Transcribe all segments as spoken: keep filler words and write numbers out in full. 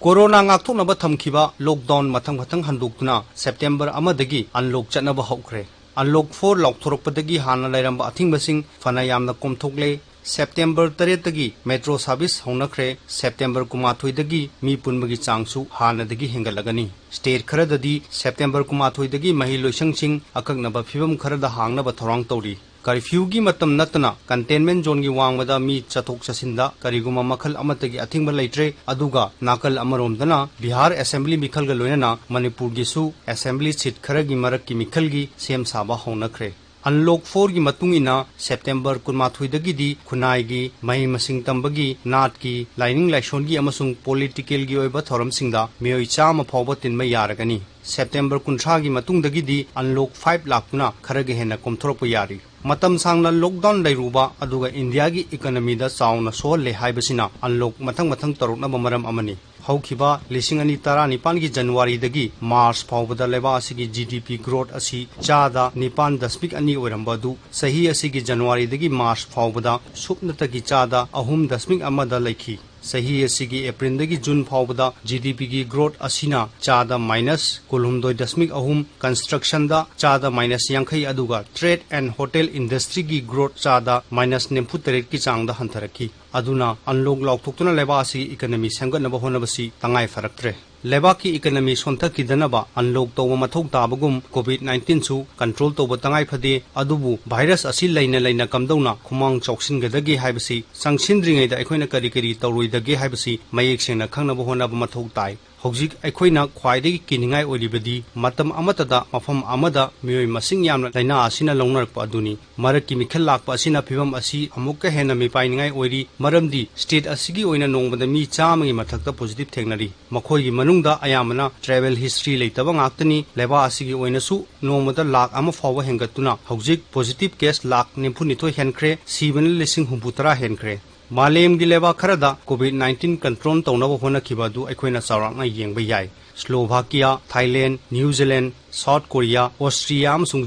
Corona ꯉꯥꯛꯊꯣꯛꯅꯕ ꯊꯝꯈꯤꯕ lockdown ꯃꯊꯪ ꯃꯊꯪ ꯍꯟꯗꯣꯛꯇꯨꯅ ꯁꯦꯞꯇꯦꯝꯕꯔ ꯑꯃꯗꯒꯤ ꯑꯟꯂꯣꯛ ꯆꯠꯅꯕ ꯍꯧꯈ꯭ꯔꯦ꯫ ꯑꯟꯂꯣꯛ ꯐꯣꯔ ꯂꯥꯎꯊꯣꯔꯛꯄꯗꯒꯤ ꯍꯥꯟꯅ ꯂꯩꯔꯝꯕ ꯑꯊꯤꯡꯕꯁꯤꯡ ꯐꯅ ꯌꯥꯝꯅ ꯀꯣꯝꯊꯣꯛꯂꯦ꯫ ꯁꯦꯞꯇꯦꯝꯕꯔ ꯇꯔꯦꯠꯇꯒꯤ ꯃꯦꯇ꯭ꯔꯣ ꯁꯥꯔꯚꯤꯁ ꯍꯧꯅꯈ꯭ꯔꯦ꯫ ꯁꯦꯞꯇꯦꯝꯕꯔ ꯀꯨꯟꯃꯥꯊꯣꯏꯗꯒꯤ ꯃꯤ ꯄꯨꯟꯕꯒꯤ ꯆꯥꯡꯁꯨ ꯍꯥꯟꯅꯗꯒꯤ ꯍꯦꯟꯒꯠꯂꯒꯅꯤ꯫ ꯁ꯭ꯇꯦꯠ ꯈꯔꯗꯗꯤ ꯁꯦꯞꯇꯦꯝꯕꯔ ꯀꯨꯟꯃꯥꯊꯣꯏꯗꯒꯤ ꯃꯍꯩ ꯂꯣꯏꯁꯪꯁꯤꯡ ꯑꯀꯛꯅꯕ ꯐꯤꯕꯝ ꯈꯔꯗ ꯍꯥꯡꯅꯕ ꯊꯧꯔꯥꯡ ꯇꯧꯔꯤ꯫ ꯀꯔꯐ꯭ꯌꯨꯒꯤ ꯃꯇꯝ ꯅꯠꯇꯅ ꯀꯟꯇꯦꯟꯃꯦꯟ ꯖꯣꯟꯒꯤ ꯋꯥꯡꯃꯗ ꯃꯤ ꯆꯠꯊꯣꯛ ꯆꯠꯁꯤꯟꯗ ꯀꯔꯤꯒꯨꯝꯕ ꯃꯈꯜ ꯑꯃꯠꯇꯒꯤ ꯑꯊꯤꯡꯕ ꯂꯩꯇ꯭ꯔꯦ꯫ ꯑꯗꯨꯒ ꯅꯥꯀꯜ ꯑꯃꯔꯣꯝꯗꯅ ꯕꯤꯍꯥꯔ ꯑꯦꯁꯦꯝꯕ꯭ꯂꯤ ꯃꯤꯈꯜꯒ ꯂꯣꯏꯅꯅ ꯃꯅꯤꯄꯨꯔꯒꯤꯁꯨ ꯑꯦꯁꯦꯝꯕ꯭ꯂꯤ ꯁꯤꯠ ꯈꯔꯒꯤ ꯃꯔꯛꯀꯤ ꯃꯤꯈꯜꯒꯤ ꯁꯦꯝ ꯁꯥꯕ ꯍꯧꯅꯈ꯭ꯔꯦ꯫ ꯑꯟꯂꯣꯛ ꯐꯣꯔꯒꯤ ꯃꯇꯨꯡ ꯏꯟꯅ ꯁꯦꯞꯇꯦꯝꯕꯔ ꯀꯨꯟꯃꯥꯊꯣꯏꯗꯒꯤꯗꯤ ꯈꯨꯟꯅꯥꯏꯒꯤ, ꯃꯍꯩ ꯃꯁꯤꯡ ꯇꯝꯕꯒꯤ, ꯅꯥꯠꯀꯤ, ꯂꯥꯏꯅꯤꯡ ꯂꯥꯏꯁꯣꯟꯒꯤ ꯑꯃꯁꯨꯡ ꯄꯣꯂꯤꯇꯤꯀꯦꯜꯒꯤ ꯑꯣꯏꯕ ꯊꯧꯔꯝꯁꯤꯡꯗ ꯃꯤꯑꯣꯏ ꯆꯥꯝꯃ ꯐꯥꯎꯕ ꯇꯤꯟꯕ ꯌꯥꯔꯒꯅꯤ꯫ ꯁꯦꯞꯇꯦꯝꯕꯔ ꯀꯨꯟꯊ꯭ꯔꯥꯒꯤ ꯃꯇꯨꯡꯗꯒꯤꯗꯤ ꯑꯟꯂꯣꯛ ꯐꯥꯏꯚ ꯂꯥꯛꯇꯨꯅ ꯈꯔꯒ ꯍꯦꯟꯅ ꯀꯣꯝꯊꯣꯔꯛꯄ ꯌꯥꯔꯤ꯫ ꯃꯇꯝ ꯁꯥꯡꯅ ꯂꯣꯛꯗꯥꯎꯟ ꯂꯩꯔꯨꯕ ꯑꯗꯨꯒ ꯏꯟꯗꯤꯌꯥꯒꯤ ꯏꯀꯣꯅꯣꯃꯤꯗ ꯆꯥꯎꯅ ꯁꯣꯛꯍꯜꯂꯦ ꯍꯥꯏꯕꯁꯤꯅ ꯑꯟꯂꯣꯛ ꯃꯊꯪ ꯃꯊꯪ ꯇꯧꯔꯛꯅꯕ ꯃꯔꯝ ꯑꯃꯅꯤ꯫ ꯍꯧꯈꯤꯕ ꯂꯤꯁꯤꯡ ꯑꯅꯤ ꯇꯔꯥꯅꯤꯄꯥꯟꯒꯤ ꯖꯅꯋꯥꯔꯤꯗꯒꯤ ꯃꯥꯔꯆ ꯐꯥꯎꯕꯗ ꯂꯩꯕꯥꯛ ꯑꯁꯤꯒꯤ ꯖꯤ ꯗꯤ ꯄꯤ ꯒ꯭ꯔꯣꯠ ꯑꯁꯤ ꯆꯥꯗ ꯅꯤꯄꯥꯟ ꯗꯁꯃꯤꯛ ꯑꯅꯤ ꯑꯣꯏꯔꯝꯕ ꯑꯗꯨ ꯆꯍꯤ ꯑꯁꯤꯒꯤ ꯖꯅꯋꯥꯔꯤꯗꯒꯤ ꯃꯥꯔꯆ ꯐꯥꯎꯕꯗ ꯁꯨꯞꯅꯇꯒꯤ ꯆꯥꯗ ꯑꯍꯨꯝ ꯗꯁꯃꯤꯛ ꯑꯃꯗ ꯂꯩꯈꯤ꯫ ꯆꯍꯤ ꯑꯁꯤꯒꯤ ꯑꯦꯄ꯭ꯔꯤꯜꯗꯒꯤ ꯖꯨꯟ ꯐꯥꯎꯕꯗ ꯖꯤ ꯗꯤ ꯄꯤꯒꯤ ꯒ꯭ꯔꯣꯠ ꯑꯁꯤꯅ ꯆꯥꯗ ꯃꯥꯏꯅꯁ ꯀꯨꯟꯍꯨꯝꯗꯣꯏ ꯗꯁꯃꯤꯛ ꯑꯍꯨꯝ, ꯀꯟꯁꯇ꯭ꯔꯛꯁꯟꯗ ꯆꯥꯗ ꯃꯥꯏꯅꯁ ꯌꯥꯡꯈꯩ, ꯑꯗꯨꯒ ꯇ꯭ꯔꯦꯗ ꯑꯦꯟ ꯍꯣꯇꯦꯜ ꯏꯟꯗꯁꯇ꯭ꯔꯤꯒꯤ ꯒ꯭ꯔꯣꯠ ꯆꯥꯗ ꯃꯥꯏꯅꯁ ꯅꯤꯐꯨ ꯇꯔꯦꯠꯀꯤ ꯆꯥꯡꯗ ꯍꯟꯊꯔꯛꯈꯤ꯫ ꯑꯗꯨꯅ ꯑꯟꯂꯣꯛ ꯂꯥꯎꯊꯣꯛꯇꯨꯅ ꯂꯩꯕꯥꯛ ꯑꯁꯤꯒꯤ ꯏꯀꯣꯅꯣꯃꯤ ꯁꯦꯝꯒꯠꯅꯕ ꯍꯣꯠꯅꯕꯁꯤ ꯇꯉꯥꯏ ꯐꯔꯛꯇ꯭ꯔꯦ꯫ ꯂꯩꯕꯥꯛꯀꯤ ꯏꯀꯣꯅꯣꯃꯤ ꯁꯣꯟꯊꯈꯤꯗꯅꯕ ꯑꯟꯂꯣꯛ ꯇꯧꯕ ꯃꯊꯧ ꯇꯥꯕꯒꯨꯝ ꯀꯣꯚꯤꯗ ꯅꯥꯏꯟꯇꯤꯟꯁꯨ ꯀꯟꯇ꯭ꯔꯣꯜ ꯇꯧꯕ ꯇꯉꯥꯏ ꯐꯗꯦ꯫ ꯑꯗꯨꯕꯨ ꯚꯥꯏꯔꯁ ꯑꯁꯤ ꯂꯩꯅ ꯂꯩꯅ ꯀꯝꯗꯧꯅ ꯈꯨꯃꯥꯡ ꯆꯥꯎꯁꯤꯟꯒꯗꯒꯦ ꯍꯥꯏꯕꯁꯤ ꯆꯪꯁꯤꯟꯗ꯭ꯔꯤꯉꯩꯗ ꯑꯩꯈꯣꯏꯅ ꯀꯔꯤ ꯀꯔꯤ ꯇꯧꯔꯣꯏꯗꯒꯦ ꯍꯥꯏꯕꯁꯤ ꯃꯌꯦꯛ ꯁꯦꯡꯅ ꯈꯪꯅꯕ ꯍꯣꯠꯅꯕ ꯃꯊꯧ ꯇꯥꯏ꯫ ꯍꯧꯖꯤꯛ ꯑꯩꯈꯣꯏꯅ ꯈ꯭ꯋꯥꯏꯗꯒꯤ ꯀꯤꯅꯤꯡꯉꯥꯏ ꯑꯣꯏꯔꯤꯕꯗꯤ ꯃꯇꯝ ꯑꯃꯠꯇꯗ ꯃꯐꯝ ꯑꯃꯗ ꯃꯤꯑꯣꯏ ꯃꯁꯤꯡ ꯌꯥꯝꯅ ꯂꯥꯏꯅꯥ ꯑꯁꯤꯅ ꯂꯧꯅꯔꯛꯄ ꯑꯗꯨꯅꯤ꯫ ꯃꯔꯛꯀꯤ ꯃꯤꯈꯜ ꯂꯥꯛꯄ ꯑꯁꯤꯅ ꯐꯤꯚꯝ ꯑꯁꯤ ꯑꯃꯨꯛꯀ ꯍꯦꯟꯅ ꯃꯤꯄꯥꯏꯅꯤꯡꯉꯥꯏ ꯑꯣꯏꯔꯤ, ꯃꯔꯝꯗꯤ ꯁ꯭ꯇꯦꯠ ꯑꯁꯤꯒꯤ ꯑꯣꯏꯅ ꯅꯣꯡꯃꯗ ꯃꯤ ꯆꯥꯝꯃꯒꯤ ꯃꯊꯛꯇ ꯄꯣꯖꯤꯇꯤꯚ ꯊꯦꯡꯅꯔꯤ꯫ ꯃꯈꯣꯏꯒꯤ ꯃꯅꯨꯡꯗ ꯑꯌꯥꯝꯕꯅ ꯇ꯭ꯔꯦꯚꯦꯜ ꯍꯤꯁꯇ꯭ꯔꯤ ꯂꯩꯇꯕ ꯉꯥꯛꯇꯅꯤ꯫ ꯂꯩꯕꯥꯛ ꯑꯁꯤꯒꯤ ꯑꯣꯏꯅꯁꯨ ꯅꯣꯡꯃꯗ ꯂꯥꯈ ꯑꯃ ꯐꯥꯎꯕ ꯍꯦꯟꯒꯠꯇꯨꯅ ꯍꯧꯖꯤꯛ ꯄꯣꯖꯤꯇꯤꯚ ꯀꯦꯁ ꯂꯥꯈ ꯅꯤꯐꯨꯅꯤꯊꯣꯏ ꯍꯦꯟꯈ꯭ꯔꯦ, ꯁꯤꯕꯅ ꯂꯤꯁꯤꯡ ꯍꯨꯝꯐꯨꯇꯔꯥ ꯍꯦꯟꯈ꯭ꯔꯦ꯫ ꯃꯥꯂꯦꯝꯒꯤ ꯂꯩꯕꯥꯛ ꯈꯔꯗ ꯀꯣꯚꯤꯗ ꯅꯥꯏꯟꯇꯤꯟ ꯀꯟꯇ꯭ꯔꯣꯜ ꯇꯧꯅꯕ ꯍꯣꯠꯅꯈꯤꯕ ꯑꯗꯨ ꯑꯩꯈꯣꯏꯅ ꯆꯥꯎꯔꯥꯛꯅ ꯌꯦꯡꯕ ꯌꯥꯏ꯫ Slovakia, Thailand, new Zealand, South Korea, Austria ꯑꯃꯁꯨꯡ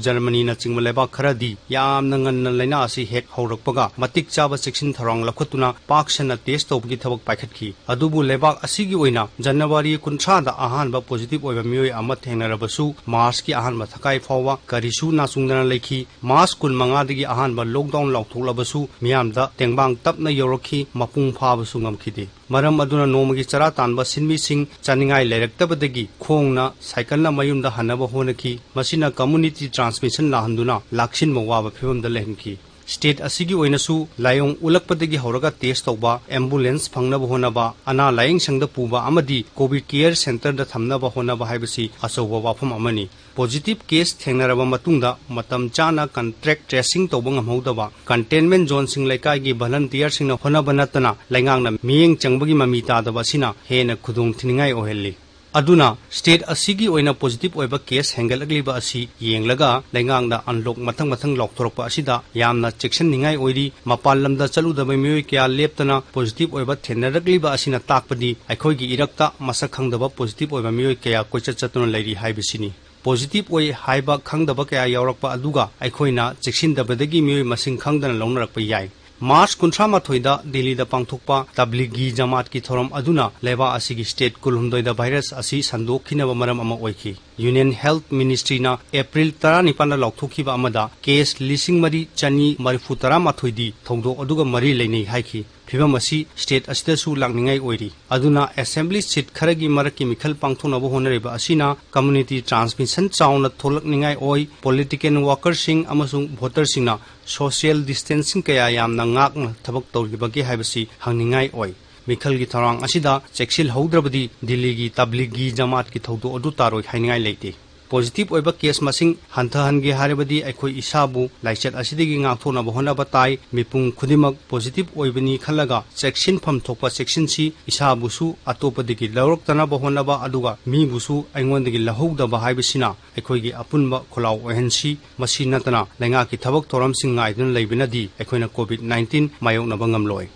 ꯖꯔꯃꯅꯤꯅꯆꯤꯡꯕ ꯂꯩꯕꯥꯛ ꯈꯔꯗꯤ ꯌꯥꯝꯅ ꯉꯟꯅ ꯂꯥꯏꯅꯥ ꯑꯁꯤ ꯍꯦꯛ ꯍꯧꯔꯛꯄꯒ ꯃꯇꯤꯛ ꯆꯥꯕ ꯆꯦꯛꯁꯤꯟ ꯊꯧꯔꯥꯡ ꯂꯧꯈꯠꯇꯨꯅ ꯄꯥꯛ ꯁꯟꯅ ꯇꯦꯁ ꯇꯧꯕꯒꯤ ꯊꯕꯛ ꯄꯥꯏꯈꯠꯈꯤ꯫ ꯑꯗꯨꯕꯨ ꯂꯩꯕꯥꯛ ꯑꯁꯤꯒꯤ ꯑꯣꯏꯅ ꯖꯅꯋꯥꯔꯤ ꯀꯨꯟꯊ꯭ꯔꯥꯗ ꯑꯍꯥꯟꯕ ꯄꯣꯖꯤꯇꯤꯚ ꯑꯣꯏꯕ ꯃꯤꯑꯣꯏ ꯑꯃ ꯊꯦꯡꯅꯔꯕꯁꯨ ꯃꯥꯔꯆꯀꯤ ꯑꯍꯥꯟꯕ ꯊꯈꯥꯏ ꯐꯥꯎꯕ ꯀꯔꯤꯁꯨ ꯅꯥꯆꯨꯡꯗꯅ ꯂꯩꯈꯤ꯫ ꯃꯥꯔꯆ ꯀꯨꯟꯃꯉꯥꯗꯒꯤ ꯑꯍꯥꯟꯕ ꯂꯣꯛꯗꯥꯎꯟ ꯂꯥꯎꯊꯣꯛꯂꯕꯁꯨ ꯃꯤꯌꯥꯝꯗ ꯇꯦꯡꯕꯥꯡ ꯇꯞꯅ ꯌꯧꯔꯛꯈꯤ, ꯃꯄꯨꯡ ꯐꯥꯕꯁꯨ ꯉꯝꯈꯤꯗꯦ꯫ ꯃꯔꯝ ꯑꯗꯨꯅ ꯅꯣꯡꯃꯒꯤ ꯆꯔꯥ ꯇꯥꯟꯕ ꯁꯤꯟꯃꯤꯁꯤꯡ ꯆꯥꯅꯤꯡꯉꯥꯏ ꯂꯩꯔꯛꯇꯕꯗꯒꯤ ꯈꯣꯡꯅ ꯁꯥꯏꯀꯜꯅ ꯃꯌꯨꯝꯗ ꯍꯟꯅꯕ ꯍꯣꯠꯅꯈꯤ꯫ ꯃꯁꯤꯅ ꯀꯝꯃ꯭ꯌꯨꯅꯤꯇꯤ ꯇ꯭ꯔꯥꯟꯁꯃꯤꯁꯟ ꯂꯥꯛꯍꯟꯗꯨꯅ ꯂꯥꯛꯁꯤꯟꯕ ꯋꯥꯕ ꯐꯤꯚꯝꯗ ꯂꯩꯍꯟꯈꯤ꯫ ꯁ꯭ꯇꯦꯠ ꯑꯁꯤꯒꯤ ꯑꯣꯏꯅꯁꯨ ꯂꯥꯏꯑꯣꯡ ꯎꯠꯂꯛꯄꯗꯒꯤ ꯍꯧꯔꯒ ꯇꯦꯁ ꯇꯧꯕ, ꯑꯦꯝꯕꯨꯂꯦꯟꯁ ꯐꯪꯅꯕ ꯍꯣꯠꯅꯕ, ꯑꯅꯥ ꯂꯥꯌꯦꯡ ꯁꯪꯗ ꯄꯨꯕ ꯑꯃꯗꯤ ꯀꯣꯚꯤꯗ ꯀꯦꯌꯔ ꯁꯦꯟꯇꯔꯗ ꯊꯝꯅꯕ ꯍꯣꯠꯅꯕ ꯍꯥꯏꯕꯁꯤ ꯑꯆꯧꯕ ꯋꯥꯐꯝ ꯑꯃꯅꯤ꯫ ꯄꯣꯖꯤꯇꯤꯚ ꯀꯦꯁ ꯊꯦꯡꯅꯔꯕ ꯃꯇꯨꯡꯗ ꯃꯇꯝ ꯆꯥꯅ ꯀꯟꯇꯦꯛ ꯇ꯭ꯔꯦꯁꯤꯡ ꯇꯧꯕ ꯉꯝꯍꯧꯗꯕ, ꯀꯟꯇꯦꯟꯃꯦꯟ ꯖꯣꯟꯁꯤꯡ ꯂꯩꯀꯥꯏꯒꯤ ꯚꯂꯟꯇꯤꯌꯔꯁꯤꯡꯅ ꯍꯣꯠꯅꯕ ꯅꯠꯇꯅ ꯂꯩꯉꯥꯛꯅ ꯃꯤꯠꯌꯦꯡ ꯆꯪꯕꯒꯤ ꯃꯃꯤ ꯇꯥꯗꯕ ꯑꯁꯤꯅ ꯍꯦꯟꯅ ꯈꯨꯗꯣꯡ ꯊꯤꯅꯤꯡꯉꯥꯏ ꯑꯣꯏꯍꯜꯂꯤ꯫ ꯑꯗꯨꯅ ꯁ꯭ꯇꯦꯠ ꯑꯁꯤꯒꯤ ꯑꯣꯏꯅ ꯄꯣꯖꯤꯇꯤꯚ ꯑꯣꯏꯕ ꯀꯦꯁ ꯍꯦꯟꯒꯠꯂꯛꯂꯤꯕ ꯑꯁꯤ ꯌꯦꯡꯂꯒ ꯂꯩꯉꯥꯛꯅ ꯑꯟꯂꯣꯛ ꯃꯊꯪ ꯃꯊꯪ ꯂꯥꯎꯊꯣꯔꯛꯄ ꯑꯁꯤꯗ ꯌꯥꯝꯅ ꯆꯦꯛꯁꯤꯟꯅꯤꯡꯉꯥꯏ ꯑꯣꯏꯔꯤ꯫ ꯃꯄꯥꯟ ꯂꯝꯗ ꯆꯠꯂꯨꯗꯕ ꯃꯤꯑꯣꯏ ꯀꯌꯥ ꯂꯦꯞꯇꯅ ꯄꯣꯖꯤꯇꯤꯚ ꯑꯣꯏꯕ ꯊꯦꯡꯅꯔꯛꯂꯤꯕ ꯑꯁꯤꯅ ꯇꯥꯛꯄꯗꯤ ꯑꯩꯈꯣꯏꯒꯤ ꯏꯔꯛꯇ ꯃꯁꯛ ꯈꯪꯗꯕ ꯄꯣꯖꯤꯇꯤꯚ ꯑꯣꯏꯕ ꯃꯤꯑꯣꯏ ꯀꯌꯥ ꯀꯣꯏꯆꯠ ꯆꯠꯇꯨꯅ ꯂꯩꯔꯤ ꯍꯥꯏꯕꯁꯤꯅꯤ꯫ ꯄꯣꯖꯤꯇꯤꯚ ꯑꯣꯏ ꯍꯥꯏꯕ ꯈꯪꯗꯕ ꯀꯌꯥ ꯌꯥꯎꯔꯛꯄ ꯑꯗꯨꯒ ꯑꯩꯈꯣꯏꯅ ꯆꯦꯛꯁꯤꯟꯗꯕꯗꯒꯤ ꯃꯤꯑꯣꯏ ꯃꯁꯤꯡ ꯈꯪꯗꯅ ꯂꯧꯅꯔꯛꯄ ꯌꯥꯏ꯫ ꯃꯥꯔꯆ ꯀꯨꯟꯊ꯭ꯔꯥ ꯃꯥꯊꯣꯏꯗ ꯗꯤꯜꯂꯤꯗ ꯄꯥꯡꯊꯣꯛꯄ ꯇꯕ꯭ꯂꯤꯒꯤ ꯖꯃꯥꯠꯀꯤ ꯊꯧꯔꯝ ꯑꯗꯨꯅ ꯂꯩꯕꯥꯛ ꯑꯁꯤꯒꯤ ꯁ꯭ꯇꯦꯠ ꯀꯨꯟꯍꯨꯝꯗꯣꯏꯗ ꯚꯥꯏꯔꯁ ꯑꯁꯤ ꯁꯟꯗꯣꯛꯈꯤꯅꯕ ꯃꯔꯝ ꯑꯃ ꯑꯣꯏꯈꯤ꯫ ꯌꯨꯅꯤꯌꯟ ꯍꯦꯜꯊ ꯃꯤꯅꯤꯁꯇ꯭ꯔꯤꯅ ꯑꯦꯄ꯭ꯔꯤꯜ ꯇꯔꯥꯅꯤꯄꯥꯟꯗ ꯂꯥꯎꯊꯣꯛꯈꯤꯕ ꯑꯃꯗ ꯀꯦꯁ ꯂꯤꯁꯤꯡ ꯃꯔꯤ ꯆꯅꯤ ꯃꯔꯤꯐꯨ ꯇꯔꯥ ꯃꯥꯊꯣꯏꯗꯤ ꯊꯧꯗꯣꯛ ꯑꯗꯨꯒ ꯃꯔꯤ ꯂꯩꯅꯩ ꯍꯥꯏꯈꯤ꯫ ꯐꯤꯚꯝ ꯑꯁꯤ ꯁ꯭ꯇꯦꯠ ꯑꯁꯤꯗꯁꯨ ꯂꯥꯛꯅꯤꯡꯉꯥꯏ ꯑꯣꯏꯔꯤ꯫ ꯑꯗꯨꯅ ꯑꯦꯁꯦꯝꯕ꯭ꯂꯤ ꯁꯤꯠ ꯈꯔꯒꯤ ꯃꯔꯛꯀꯤ ꯃꯤꯈꯜ ꯄꯥꯡꯊꯣꯛꯅꯕ ꯍꯣꯠꯅꯔꯤꯕ ꯑꯁꯤꯅ ꯀꯝꯃ꯭ꯌꯨꯅꯤꯇꯤ ꯇ꯭ꯔꯥꯟꯁꯃꯤꯁꯟ ꯆꯥꯎꯅ ꯊꯣꯛꯂꯛꯅꯤꯡꯉꯥꯏ ꯑꯣꯏ꯫ ꯄꯣꯂꯤꯇꯤꯀꯦꯜ ꯋꯥꯀꯔꯁꯤꯡ ꯑꯃꯁꯨꯡ ꯚꯣꯇꯔꯁꯤꯡꯅ ꯁꯣꯁꯤꯌꯦꯜ ꯗꯤꯁꯇꯦꯟꯁꯤꯡ ꯀꯌꯥ ꯌꯥꯝꯅ ꯉꯥꯛꯅ ꯊꯕꯛ ꯇꯧꯔꯤꯕꯒꯦ ꯍꯥꯏꯕꯁꯤ ꯍꯪꯅꯤꯡꯉꯥꯏ ꯑꯣꯏ꯫ ꯃꯤꯈꯜꯒꯤ ꯊꯧꯔꯥꯡ ꯑꯁꯤꯗ ꯆꯦꯛꯁꯤꯜꯍꯧꯗ꯭ꯔꯕꯗꯤ ꯗꯤꯜꯂꯤꯒꯤ ꯇꯕ꯭ꯂꯤꯒꯤ ꯖꯃꯥꯠꯀꯤ ꯊꯧꯗꯣꯛ ꯑꯗꯨ ꯇꯥꯔꯣꯏ ꯍꯥꯏꯅꯤꯡꯉꯥꯏ ꯂꯩꯇꯦ꯫ ꯄꯣꯖꯤꯇꯤꯚ ꯑꯣꯏꯕ ꯀꯦꯁ ꯃꯁꯤꯡ ꯍꯟꯊꯍꯟꯒꯦ ꯍꯥꯏꯔꯕꯗꯤ ꯑꯩꯈꯣꯏ ꯏꯁꯥꯕꯨ ꯂꯥꯏꯆꯠ ꯑꯁꯤꯗꯒꯤ ꯉꯥꯛꯊꯣꯛꯅꯕ ꯍꯣꯠꯅꯕ ꯇꯥꯏ꯫ ꯃꯤꯄꯨꯝ ꯈꯨꯗꯤꯡꯃꯛ ꯄꯣꯖꯤꯇꯤꯚ ꯑꯣꯏꯕꯅꯤ ꯈꯜꯂꯒ ꯆꯦꯛꯁꯤꯟꯐꯝ ꯊꯣꯛꯄ ꯆꯦꯛꯁꯤꯟꯁꯤ꯫ ꯏꯁꯥꯕꯨꯁꯨ ꯑꯇꯣꯞꯄꯗꯒꯤ ꯂꯧꯔꯛꯇꯅꯕ ꯍꯣꯠꯅꯕ ꯑꯗꯨꯒ ꯃꯤꯕꯨꯁꯨ ꯑꯩꯉꯣꯟꯗꯒꯤ ꯂꯧꯍꯧꯗꯕ ꯍꯥꯏꯕꯁꯤꯅ ꯑꯩꯈꯣꯏꯒꯤ ꯑꯄꯨꯟꯕ ꯈꯣꯜꯂꯥꯎ ꯑꯣꯏꯍꯟꯁꯤ꯫ ꯃꯁꯤ ꯅꯠꯇꯅ ꯂꯩꯉꯥꯛꯀꯤ ꯊꯕꯛ ꯊꯧꯔꯝꯁꯤꯡ ꯉꯥꯏꯗꯨꯅ ꯂꯩꯕꯅꯗꯤ ꯑꯩꯈꯣꯏꯅ ꯀꯣꯚꯤꯗ ꯅꯥꯏꯟꯇꯤꯟ ꯃꯥꯌꯣꯛꯅꯕ ꯉꯝꯂꯣꯏ꯫